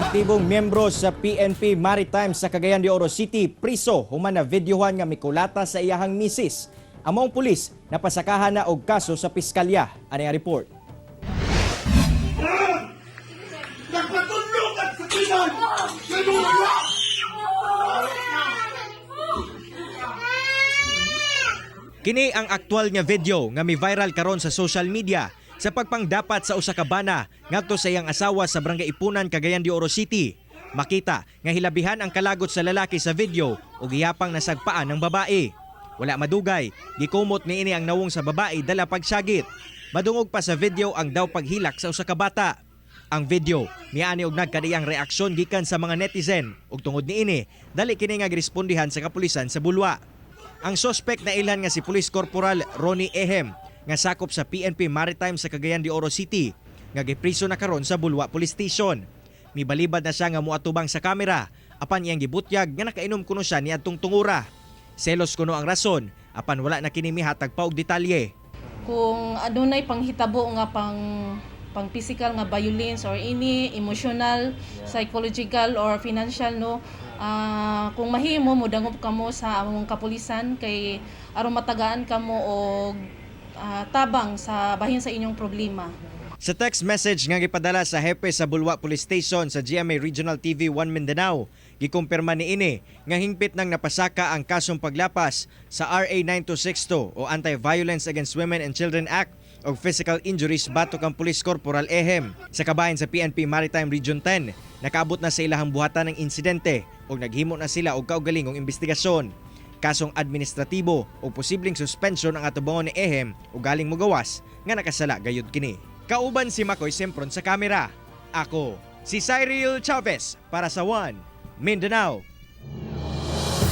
Aktibong miyembro sa PNP Maritime sa Cagayan de Oro City priso human na videohan nga mikulata sa iyahang misis. Ang maong pulis napasakahan na og kaso sa piskalya. Ani ang report. Nagpatulog at sa tinan! Ganun! Kini ang aktual nga video nga mi-viral karon sa social media sa pagpangdapat sa usa ka bana ngadto sa iyang asawa sa Barangay Ipunan, Cagayan de Oro City. Makita nga hilabihan ang kalagot sa lalaki sa video ug gihapang nasagpaan ng babae. Wala madugay, gikumot niini ang nawong sa babae dala pagsagit. Madungog pa sa video ang daw paghilak sa usa ka bata. Ang video miani og nagkadiyang reaksyon gikan sa mga netizen ug tungod niini dali kini nga girespondihan sa kapulisan sa Bulua. Ang sospek na ilhan nga si Police Corporal Ronnie Ehem nga sakop sa PNP Maritime sa Cagayan de Oro City nga gipriso na karon sa Bulua Police Station. Mibalibad na siya nga muatubang sa kamera apan iyang gibutyag nga nakainom kuno siya niadtong tungura. Selos kuno ang rason apan wala na kini mihatag pa og detalye. Kung adunay panghitabo nga pang pang physical nga violence or any emotional, psychological or financial, no, kung mahimo modangop kamo sa among kapulisan kay aron matagaan kamo og tabang sa bahin sa inyong problema. Sa text message nga gipadala sa hepe sa Bulua Police Station sa GMA Regional TV 1 Mindanao, gikumpirma niini nga hingpit nang napasaka ang kasong paglapas sa RA 9262 o Anti-Violence Against Women and Children Act o physical injuries batok ang Police Corporal Ehem. Sa kabahin sa PNP Maritime Region 10, nakaabot na sa ilahang buhatan ng insidente ug naghimo na sila og kaugalingong investigasyon. Kasong administratibo o posibleng suspension ang atubangon ni Ehem o galing mogawas nga nakasala gayud kini. Kauban si Makoy Sempron sa kamera. Ako, si Cyril Chavez para sa One Mindanao.